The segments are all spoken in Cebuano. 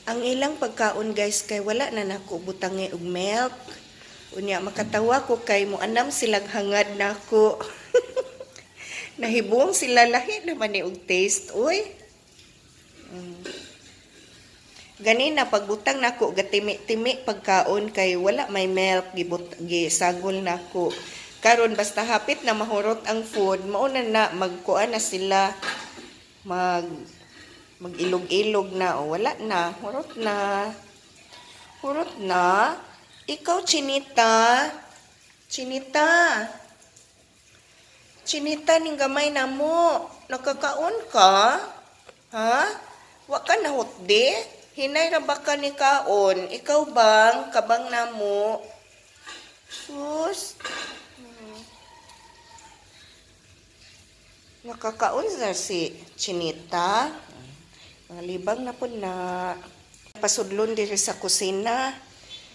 Ang ilang pagkaon, guys, kay wala na nako butangi og milk. Unya makatawa ko kay moanam silang hangad nako. Nahibong sila, lahi naman ni og taste, uy. Ganina pagbutang nako gatimi-timi pagkaon kay wala may milk, gibut gisagol nako. Karon basta hapit na mahurot ang food, mao na na magkuan na sila, mag ilog-ilog na o wala na, hurot na. Hurot na. Ikaw, Chinita. Chinita. Chinita ning gamay na mo. Nakakaon ka? Ha? Wa ka nahutdi? Hinay ra ba ka ni kaon? Ikaw bang kabang namo? Sus. Nakakaon na si Chinita. Mga libang na po na. Pasudlon diri sa kusina.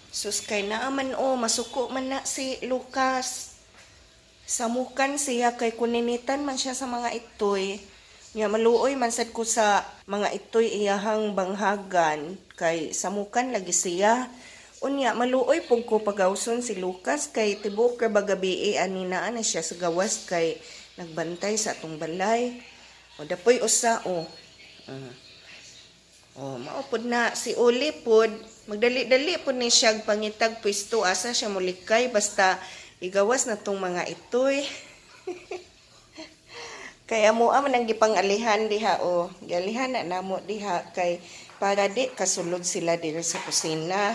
Sus, kay naa man o, masuko man na si Lucas. Samukan siya kay kuninitan man siya sa mga itoy. Nya maluoy man sad ko sa mga itoy iyahang banghagan kay samukan lagi siya. Unya maluoy pug ko pagawson si Lucas kay tibuok ra ba gabi ani naa na siya sa gawas kay nagbantay sa atong balay. O, dapoy usa o. Oh, mao pod na si Oli pod, magdali-dali pod ni siya pangitag pwesto asa siya molikay basta igawas na tong mga itoy. Kaya mo man ang gipang-alihan diha o. Gialihan na namo diha kay para di kasulod sila diri sa kusina.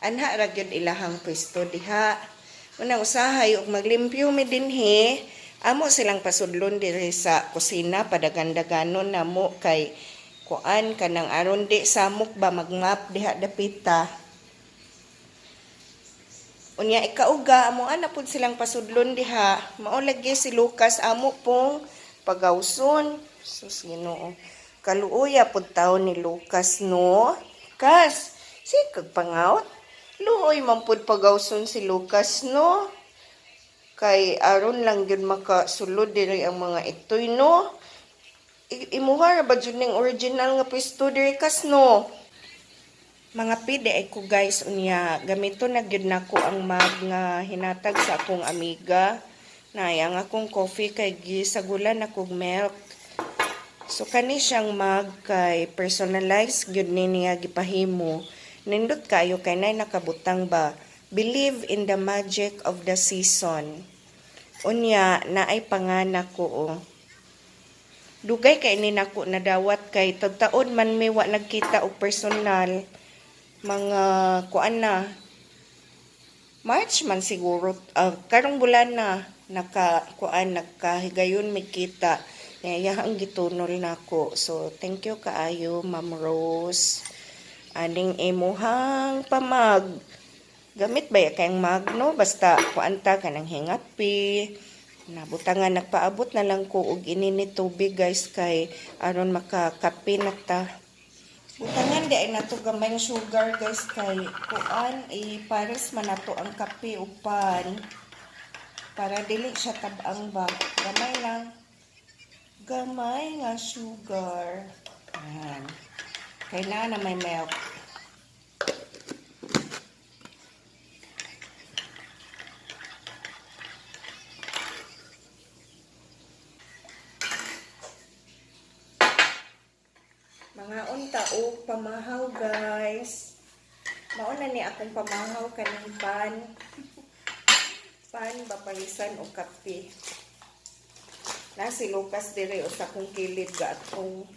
Anha ra gyud ilahang pwesto diha. Unang usahay og maglimpyo mi dinhi, amo silang pasudlon diri sa kusina, padagan-daganon namo kay kuan kanang aron di samok ba magmap diha dapita. Unya ikauga, amo ana pud silang pasudlon diha. Mao lagi si Lucas amo pong pagawson. Sus, Ginoo. Kaluoya pud taon ni Lucas, no. Kas, si kag pangaut. Luoy man pud pagawson si Lucas, no. Kay aron lang gyud makasulod diri ang mga itoy, no. Imuha ra ba jud ning original nga pwesto diri, kas, no? Mga pide ay ko, guys, unya gamito na gyud nako ang mug nga hinatag sa akong amiga. Nay ang akong coffee kay gisagulan akong milk. So kani siyang mug kay personalized gyud ni niya gipahimo. Nindot kayo kay nay nakabutang ba, "Believe in the magic of the season." Unya naay pangana ko oh. Dugay kay ni nako nadawat kay tagtaon man mi wa nagkita og personal, mga kuan na, March man siguro, karong bulan na naka kuan, nagkahigayon mi kita. Kaya ang gitunol nako. So thank you kaayo, Ma'am Rose, aning imuhang pamag. Gamit ba ya kayang magno, basta kuan ta kanang hingapi nabutangan. Nagpaabot na lang ko og ini ni tubig, guys, kay aron makakape na ta. Butangan di ay nato gamay ng sugar, guys, kay kuan i-pares man nato ang kape upan para dili siya tabang ba. Gamay lang. Gamay nga sugar. Ayan. Kailangan na may milk. Mga unta og pamahaw, guys. Mao na ni akong pamahaw kaning pan. Pan bapalisan og kape. Na si Lucas dire o sa akong kilid gaatong.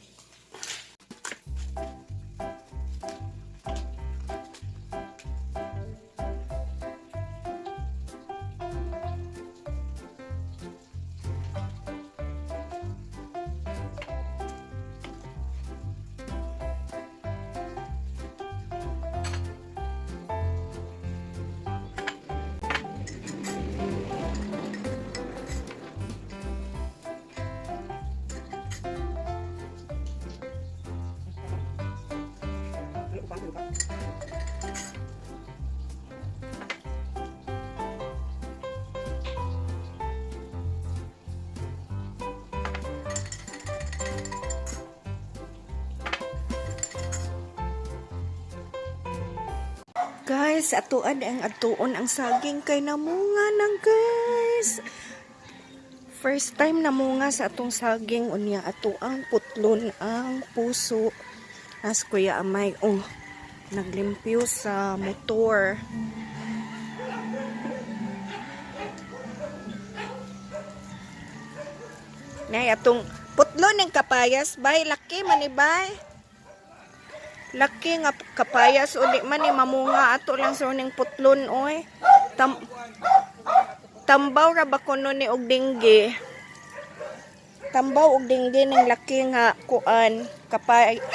Guys, atuan ang atuon ang saging kay namunga nang, guys. First time namunga sa atong saging, unya ato ang putlon ang puso. Nas Kuya Amay, oh, naglimpyo sa motor. Nay, atong putlon ng kapayas, bay, laki man ni bay. Laki nga kapayas o di man ni mamunga, ato lang sa uning putlon oy. Tambaw ra ba kuno ni og dinggi? Tambaw og dinggi ning laki nga kuan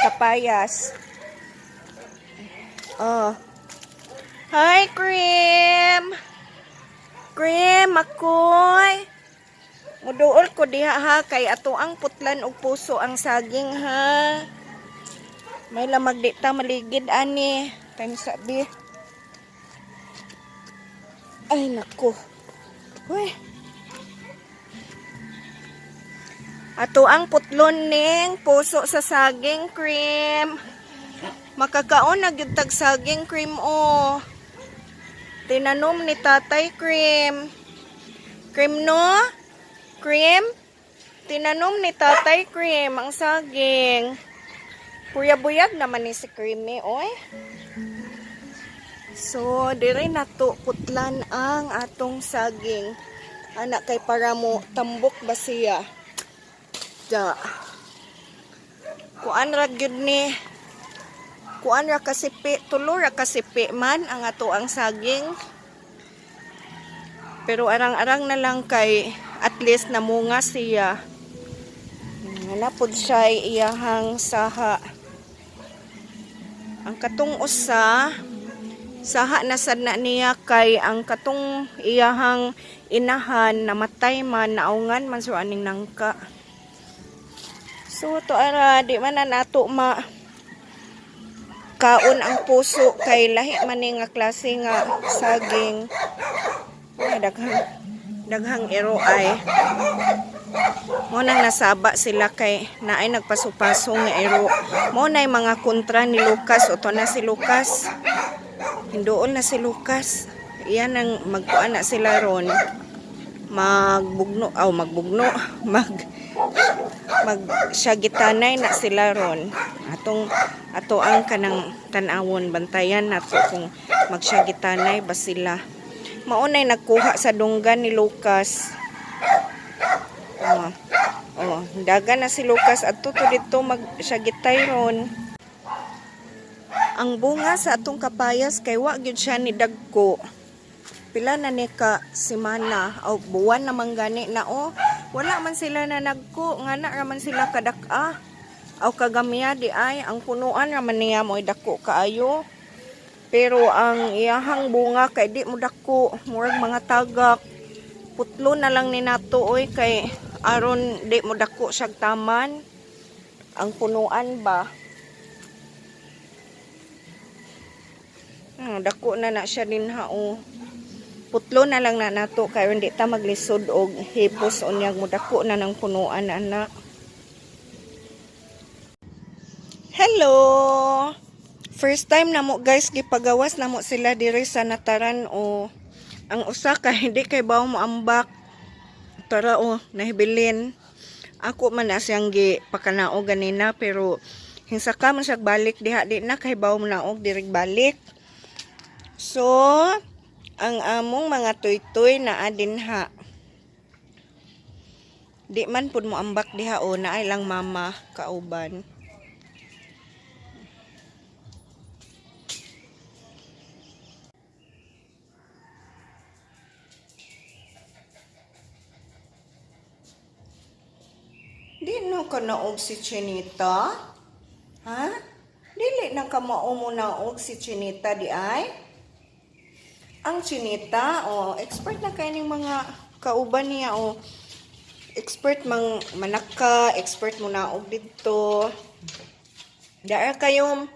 kapayas. Oh. Hi, Cream. Cream, akoy. Muduol ko diha ha kay ato ang putlan og puso ang saging ha. May lamag di ta maligid ani. Time sabi. Ay nako. Uy. Ato ang putlon ning puso sa saging, Cream. Makakaon na gyud tag saging, Cream, oh. Tinanom ni Tatay, Cream. Cream, no? Cream? Tinanom ni Tatay, Cream, ang saging. Kuya, buyag naman ni si Creamy, oy. So, dire na to putlan ang atong saging. Anak kay para mo tambok ba siya? Da. Kuan ra gyud ni. Kuan ra kasipi, tulo ra kasipi man ang ato ang saging. Pero arang-arang na lang kay at least namunga siya. Nga pod siya iyahang saha. Ang katong usa, saha na sad na niya kay ang katong iyahang inahan namatay man, naungan man so aning nangka. So to ara di man na nato ma kaon ang puso kay lahi man ni nga klase nga saging. Ay, daghang daghang ero ay. Mo nang nasaba sila kay naay nagpasupaso nga ero. Mo nay mga kontra ni Lucas. Oto na si Lucas. Hinduol na si Lucas. Iyan ang magkuan na sila ron. Magbugno, aw magbugno, mag mag syagitanay na sila ron. Atong ato ang kanang tan-awon, bantayan nato kung magsyagitanay ba sila. Maunay nagkuha sa dunggan ni Lucas. Oh. Oh, daga na si Lucas adto to didto magsyagitay ron. Ang bunga sa atong kapayas kay wa gyud siya ni dagko. Pila na ni ka semana o buwan naman gani na oh. Wala man sila na nagko, nga na ra man sila kadak-a. Aw kagamya di ay ang punuan ra man niya mo'y dako kaayo. Pero ang iyahang bunga kay di mo dako, murag mga tagak. Putlo na lang ni nato oy kay aron di mo dako siyag taman. Ang punuan ba? Dako na na siya din ha oh. Putlo na lang na nato kay aron di ta maglisod og hipos unyag mo dako na ng punuan ana. Hello. First time na mo, guys, gipagawas na mo sila diri sa nataran o. Ang usa ka hindi kay bawo mo ambak. Tara o, nahibilin. Ako man na siyang gi pakanaog ganina pero hinsa ka man siya balik diha di na kay bawo mo naog diri balik. So, ang among mga tuytoy naa dinha. Di man pud mo ambak diha o, naay lang mama kauban. Di no ka naog si Chinita? Ha? Dili na ka mao mo naog si Chinita di ay? Ang Chinita, oh, expert na kay ning mga kauban niya, oh. Expert mang manaka, expert mo naog didto. Dara kayong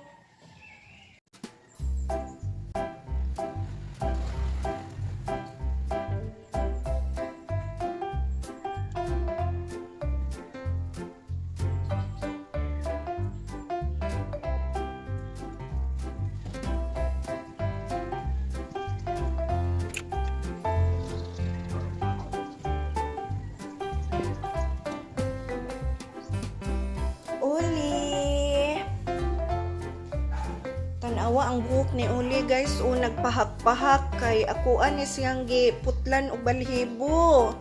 Tanawa ang buhok ni Uli, guys, o nagpahak-pahak kay ako ani siyang giputlan og balhibo.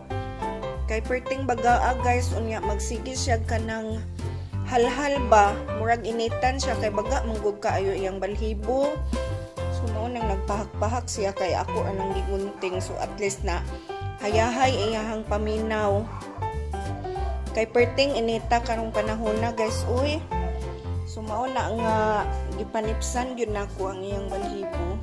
Kay perting bagaa, guys, unya magsige siya kanang halhal ba, murag initan siya kay baga manggug kaayo iyang balhibo. So mao nang nagpahak-pahak siya kay ako anang gigunting, so at least na hayahay iyahang paminaw. Kay perting inita karong panahon na, guys, uy. So mao na nga gipanipsan gyud nako ang iyang balhibo.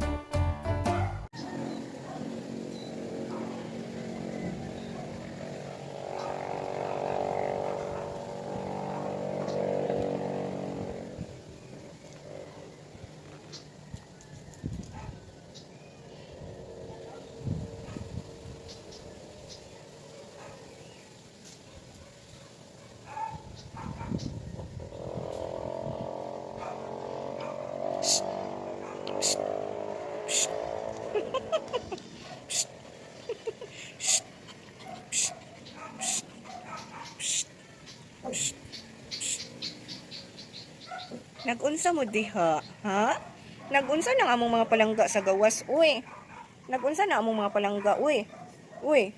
Nagunsa mo diha, ha? Nagunsa nang among mga palangga sa gawas, uy. Nagunsa na among mga palangga, uy. Uy.